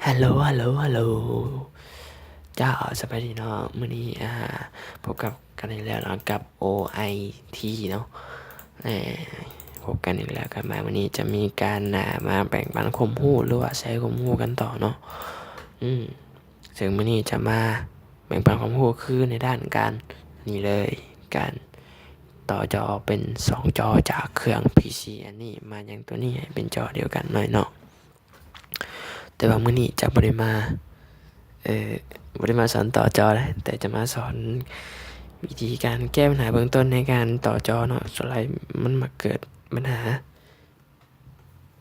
ຮັລໂຫຼ ຮັລໂຫຼ ຮັລໂຫຼ ເຈົ້າ ສະບາຍດີເນາະ. ມື້ນີ້ ອ່າ ພົບກັບກັນອີກແລ້ວເນາະ ກັບ ໂອໄອທີ ເນາະ. ເອີ ພົບກັນອີກແລ້ວກັບມາ ມື້ນີ້ຈະມີການ ອ່າ ມາແບ່ງປັນຄວາມຮູ້ ຫຼືວ່າແຊຄວາມຮູ້ກັນຕໍ່ເນາະ. ອືມ ເຊິ່ງມື້ນີ້ຈະມາແບ່ງປັນຄວາມຮູ້ຄືໃນດ້ານການນີ້ເລີຍ ການຕໍ່ຈໍເປັນສອງຈໍຈາກເຄື່ອງພີຊີອັນນີ້ມາຍັງໂຕນີ້ໃຫ້ເປັນຈໍດຽວກັນໜ້ອຍເນາະ. ແຕ່ວ່າມື້ນີ້ຈະບໍ່ໄດ້ມາ ເອີ ບໍ່ໄດ້ມາສອນຕໍ່ຈໍເດ້ ແຕ່ຈະມາສອນວິທີການແກ້ບັນຫາເບື້ອງຕົ້ນໃນການຕໍ່ຈໍເນາະ. ສ່ວນຫຼາຍມັນມັກເກີດບັນຫາ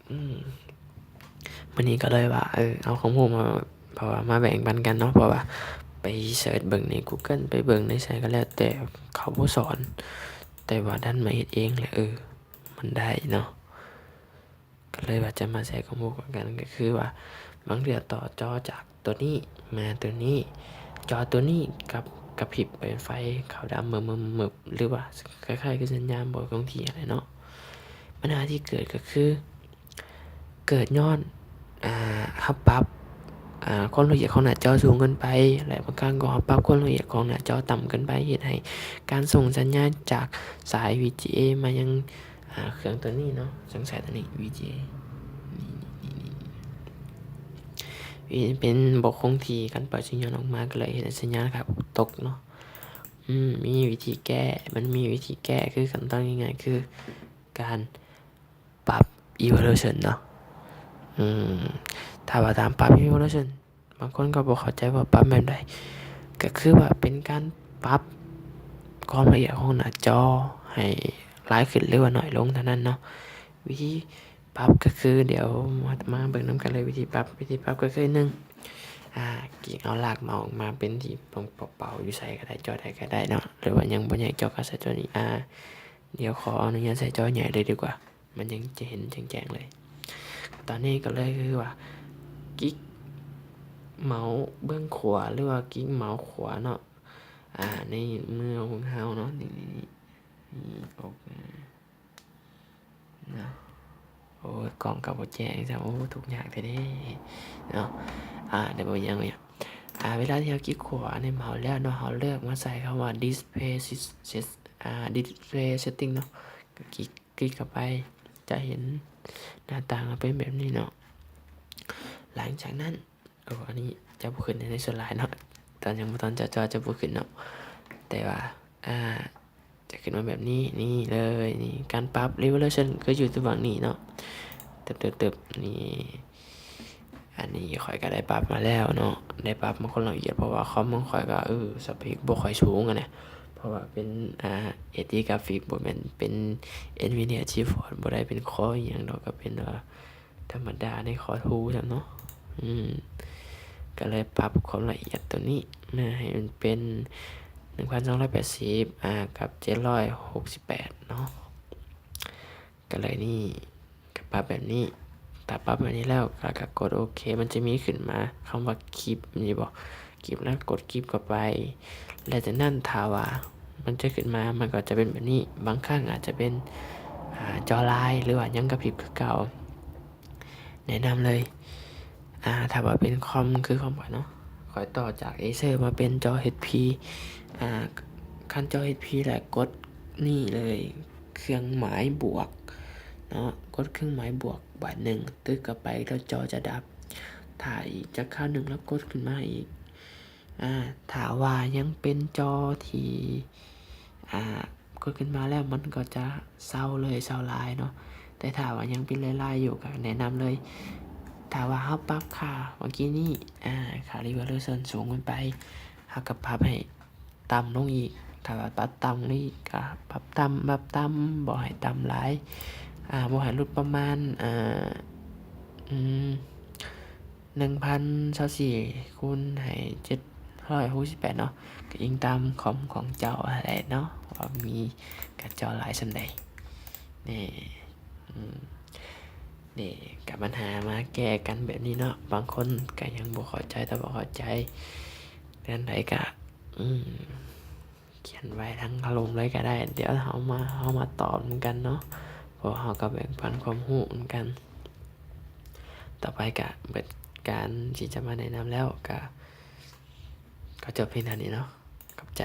ອືມ ມື້ນີ້ກໍເລີຍວ່າ ເອີ ເອົາຄວາມຮູ້ມາ ເພາະວ່າມາແບ່ງປັນກັນເນາະ ເພາະວ່າໄປເສີດເບິ່ງໃນ Google ໄປເບິ່ງໃນໃສກໍແລ້ວແຕ່ ເຂົາບໍ່ສອນ ແຕ່ວ່າດັນມາເຮັດເອງແຫຼະ ເອີ ມັນໄດ້ເນາະ. ກໍເລີຍວ່າຈະມາແຊຄວາມຮູ້ກັນ ກໍຄືວ່າບາງເທື່ອຕໍ່ຈໍຈາກໂຕນີ້ມາໂຕນີ້ ຈໍໂຕນີ້ກັບກະພິບເປັນໄຟຂາວດຳເມີບໆ ຫຼືວ່າຄ້າຍໆຄືສັນຍານບໍ່ຄົງທີ່ຫັ້ນແຫຼະເນາະ. ບັນຫາທີ່ເກີດກໍຄື ເກີດຍ້ອນ ອ່າ ເຮົາປັບ ອ່າ ຄວາມລະອຽດຂອງໜ້າຈໍສູງເກີນໄປ ແລະ ບາງຄັ້ງກໍເຮົາປັບຄວາມລະອຽດຂອງໜ້າຈໍຕ່ຳເກີນໄປ ເຮັດໃຫ້ການສົ່ງສັນຍານຈາກສາຍ ວີຈີເອ ມາຍັງ ອ່າ ເຄື່ອງໂຕນີ້ເນາະ ເຊິ່ງສາຍໂຕນີ້ ວີຈີເອ ນີ້ ນີ້ ນີ້ ນີ້ ເປັນບໍ່ຄົງທີ່ ການປ່ອຍສັນຍານອອກມາກໍເລີຍເຮັດໃຫ້ສັນຍານຂາດຕົກເນາະ. ອືມ ມີວິທີແກ້ ມັນມີວິທີແກ້ ຄືຂັ້ນຕອນງ່າຍໆ ຄືການປັບ evolution ເນາະ. ອືມ ຖ້າວ່າຕາມປັບ evolution ບາງຄົນກໍບໍ່ເຂົ້າໃຈວ່າປັບແບບໃດ ກໍຄືວ່າເປັນການປັບຄວາມລະອຽດຂອງໜ້າຈໍໃຫ້ຫຼາຍຂຶ້ນ ຫຼືວ່າໜ້ອຍລົງເທົ່ານັ້ນເນາະ. ວິທີປັບກໍຄື ດຽວມາ ມາເບິ່ງນຳກັນເລີຍ ວິທີປັບ ວິທີປັບກໍຄື ໜຶ່ງ ອ່າ ກິກເອົາລາກເມົາອອກມາເປັນທີ່ປ່ອງເປົ່າໆ ຢູ່ໃສກໍໄດ້ ຈໍໃດກໍໄດ້ເນາະ ຫຼືວ່າຍັງບໍ່ໃຫຍ່ ຈໍກໍໃສ່ຈໍນີ້ ອ່າ ດຽວຂໍອະນຸຍາດໃສ່ຈໍໃຫຍ່ເລີຍດີກວ່າ ມັນຍັງຈະເຫັນແຈ້ງໆເລີຍ. ຕອນນີ້ກໍເລີຍຄືວ່າ ກິກເມົາເບື້ອງຂວາ ຫຼືວ່າກິກເມົາຂວາເນາະ ອ່າ ໃນມືຂອງເຮົາເນາະ ນີ້ ນີ້ ນີ້ ນີ້ ອອກມາເນາະ. ໂອ້ຍ ກ້ອງກໍບໍ່ແຈ້ງຊ້ຳ ໂອ້ ທຸກຍາກແທ້ເດ້ເນາະ. ອ່າ ໄດ້ບໍ່ຍັງ ອ່າ ເວລາທີ່ເຮົາກິກຂວາໃນເມົາແລ້ວເນາະ ເຮົາເລືອກມາໃສ່ຄຳວ່າ display sys- sys- ອ່າ display setting ເນາະ ກໍກິກ ກິກເຂົ້າໄປ ຈະເຫັນໜ້າຕ່າງເປັນແບບນີ້ເນາະ. ຫຼັງຈາກນັ້ນ ໂອ້ ອັນນີ້ຈະບໍ່ຂຶ້ນໃນສ່ວນຫຼາຍເນາະ ຕອນຍັງບໍ່ທັນຈະຈໍຈະບໍ່ຂຶ້ນເນາະ ແຕ່ວ່າ ອ່າ ຈະຂຶ້ນມາແບບນີ້ ນີ້ເລີຍ ນີ້ ການປັບ resolution ຄືຢູ່ຕາງນີ້ເນາະ ຕຶບໆໆ ນີ້ ອັນນີ້ຂ້ອຍກໍໄດ້ປັບມາແລ້ວເນາະ ໄດ້ປັບມາຄວາມລະອຽດ ເພາະວ່າຄອມຂອງຂ້ອຍກໍ ເອີ ສະເປັກບໍ່ຄ່ອຍສູງຫັ້ນນະ ເພາະວ່າເປັນ ອ່າ ເອັດດີ graphic ບໍ່ແມ່ນເປັນ Nvidia GeForce ບໍ່ໄດ້ເປັນ Core ອີ່ຫຍັງດອກ ກໍເປັນວ່າ ທຳມະດາໃນ Core two ຊັ້ນເນາະ ອືມ ກໍເລີຍປັບຄວາມລະອຽດໂຕນີ້ມາໃຫ້ມັນເປັນໜຶ່ງພັນສອງຮ້ອຍແປດສິບ ອ່າ ກັບເຈັດຮ້ອຍຫົກສິບແປດເນາະ ກໍເລີຍນີ້ ກໍປັບແບບນີ້ ຖ້າປັບແບບນີ້ແລ້ວ ແລ້ວກໍກົດໂອເຄ ມັນຈະມີຂຶ້ນມາຄຳວ່າ Keep ນີ້ບໍ Keep ແລ້ວກົດ Keep ເຂົ້າໄປ ແລະ ຈາກນັ້ນຖ້າວ່າມັນຈະຂຶ້ນມາ ມັນກໍຈະເປັນແບບນີ້ ບາງຄັ້ງອາດຈະເປັນ ອ່າ ຈໍລາຍ ຫຼືວ່າຍັງກະພິບຄືເກົ່າ. ແນະນຳເລີຍ ອ່າ ຖ້າວ່າເປັນຄອມຄືຄອມຂ້ອຍເນາະ ຂ້ອຍຕໍ່ຈາກ Acer ມາເປັນຈໍ ເອັດພີ ອ່າ ຄັນຈໍ ເອັດພີ ແລ້ວກົດນີ້ເລີຍ ເຄື່ອງໝາຍບວກເນາະ ກົດເຄື່ອງໝາຍບວກບາດໜຶ່ງ ຕຶກເຂົ້າໄປ ແລ້ວຈໍຈະດັບ ຖ້າອີກຈັກຄາວໜຶ່ງ ແລ້ວກົດຂຶ້ນມາອີກ ອ່າ ຖ້າວ່າຍັງເປັນຈໍທີ່ ອ່າ ກົດຂຶ້ນມາແລ້ວມັນກໍຈະເຊົາເລີຍ ເຊົາລາຍເນາະ ແຕ່ຖ້າວ່າຍັງເປັນລາຍໆຢູ່ກໍແນະນຳເລີຍ ຖ້າວ່າເຮົາປັບຄ່າເມື່ອກີ້ນີ້ ອ່າ ຄ່າ resolution ສູງເກີນໄປ ເຮົາກໍປັບໃຫ້ຕ່ຳລົງອີກ ຖ້າວ່າປັບຕ່ຳລົງອີກກໍປັບຕ່ຳ ປັບຕ່ຳ ບໍ່ໃຫ້ຕ່ຳຫຼາຍ ອ່າ ບໍ່ໃຫ້ຫຼຸດປະມານ ອ່າ ອືມ ໜຶ່ງພັນຊາວສີ່ ຄູນໃຫ້ເຈັດຮ້ອຍຫົກສິບແປດເນາະ ກໍອີງຕາມຄອມຂອງເຈົ້າຫັ້ນແຫຼະເນາະ ວ່າມີການຈໍຫຼາຍສ່ຳໃດ ນີ້ ອືມ ນີ້ກໍບັນຫາມາແກ້ກັນແບບນີ້ເນາະ ບາງຄົນກໍຍັງບໍ່ເຂົ້າໃຈ ຖ້າບໍ່ເຂົ້າໃຈອັນໃດກໍ ອືມ ຂຽນໄວ້ທາງລຸ່ມເລີຍກໍໄດ້ ດຽວເຮົາມາ ເຮົາມາຕອບນຳກັນເນາະ ເພາະເຮົາກໍແບ່ງປັນຄວາມຮູ້ນຳກັນ. ຕໍ່ໄປກະເບິດ ການທີ່ຈະມາແນະນຳແລ້ວ ກໍ ກໍຈົບພຽງເທົ່ານີ້ເນາະ. ຂອບໃຈ.